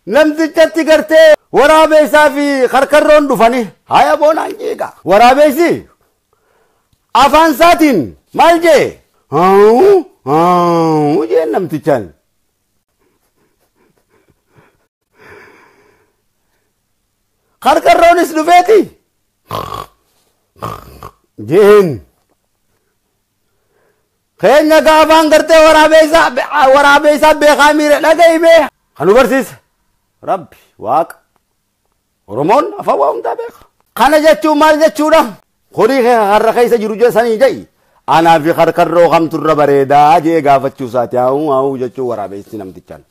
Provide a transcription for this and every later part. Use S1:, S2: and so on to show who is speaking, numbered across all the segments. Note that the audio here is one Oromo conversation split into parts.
S1: Namtichatti gartee waraabeessaa fi karkarroon dhufanii haya boonaan jeeqa. Waraabeessi afaan isaatiin maal jee? Hauu hauu jeen namtichaan. Karkarroonis dhufeeti jeen. Keenya gaafaan gartee waraabeessaa beekaa miire dhaga'ime. Kan nu barsiise Rabbi Waaqa. Oromoon afaan waa hundaa beeka. Kana jechuun maal jechuudha? Horii har'a keessa jiru sanii ja'i. Anaa fi karkarroo kamturra bareedaa jee gaafachuu isaati. Hauu hauu jechuun waraabeessi namtichaan.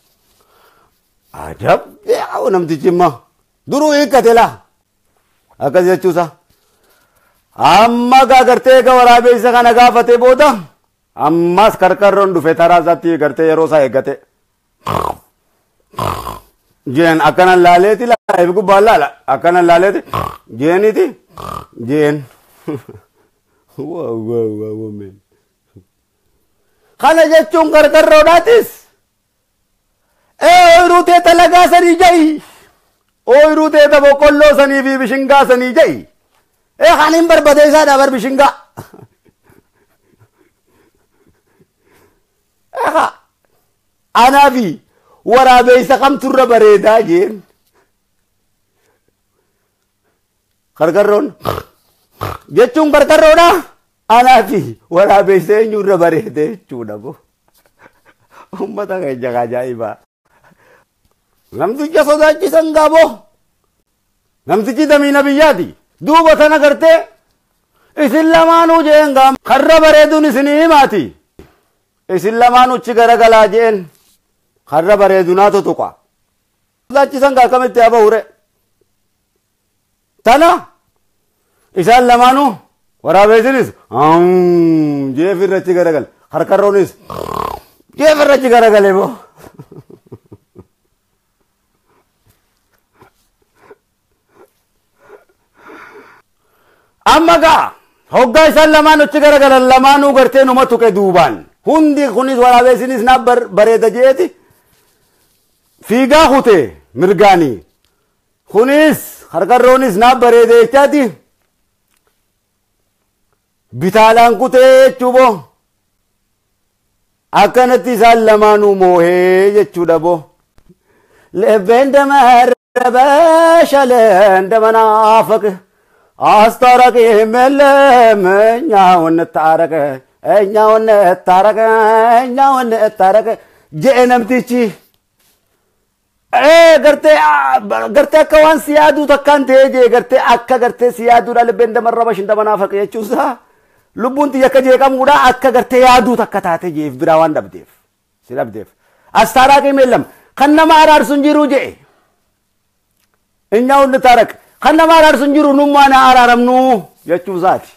S1: Ajab yaa'u namtichi immoo duruu hiikkate laa. Akkas jechuusa. Amma gartee egaa waraabeessa kana gaafatee booda ammas karkarroon dhufe taraa isaatti gartee yeroo isaa eeggate. Jeen akkanan laaleeti laa gubbaan laala akkanan laaleeti jeeniiti jeen. Wow wow wow man. Kana jechuun karkarroodhaatis. Ooyiruu teeta lagaa sanii ja'i. Ooyiruu teeta boqqolloo sanii fi bishingaa sanii ja'i. Kan hin barbadeessaadha bar bishingaa. Anaa fi waraabeessa kamturra bareedaa jeen. Karkarroon jechuun karkarroodha. Anaa fi waraabeessa eenyurra bareedee jechuudha bo. Uummata keenya ajaa'ibaa. Namticha sodaachisan gaaboo. Namtichi damiina biyyaati. Duuba tana gartee isin lamaanuu jeen gaam. Karra bareeduun isinii himaati. Isin lamaanuu chi garagalaa jeen. Karra bareedunaatu tuqa. Sodaachisan gaa akkamitti haa bahure? Tana isaan lamaanuu waraabeessinis jeef irratti garagale. Karkarroonis jeef irratti garagale boo. Amma gaa hoggaa isaan lamaan achi garagalan lamaanuu gartee numa tuqe duubaan. Hundi kunis waraabeessinis naaf bareeda jeeti. Fiigaa kute mirgaanii. Kunis karkarroonis naaf bareeda jechaati. Bitaadhaan kutee jechuu boo. Akkanatti isaan lamaanuu moohee jechuudha boo. Lebbeen damarraba shaleen damanaafaq. አስታራቂ የለም እኛው እንታረቅ እኛው እንታረቅ እኛው እንታረቅ jee namtichi gartee gartee akka waan si yaaduu takkaan ta'ee jee gartee akka gartee si yaaduudha libbeen damarrabash ndamanaafaq jechuunsaa lubbuun tiyya akka jeeqamuudha akka gartee yaaduu takka taate jeef biraa waan dhabdeef si dhabdeef አስታራቂ የለም kan nama araarsu hin jiru jee እኛው እንታረቅ kan nama araarsu hin jiru nummaan araaramnu jechuu isaati.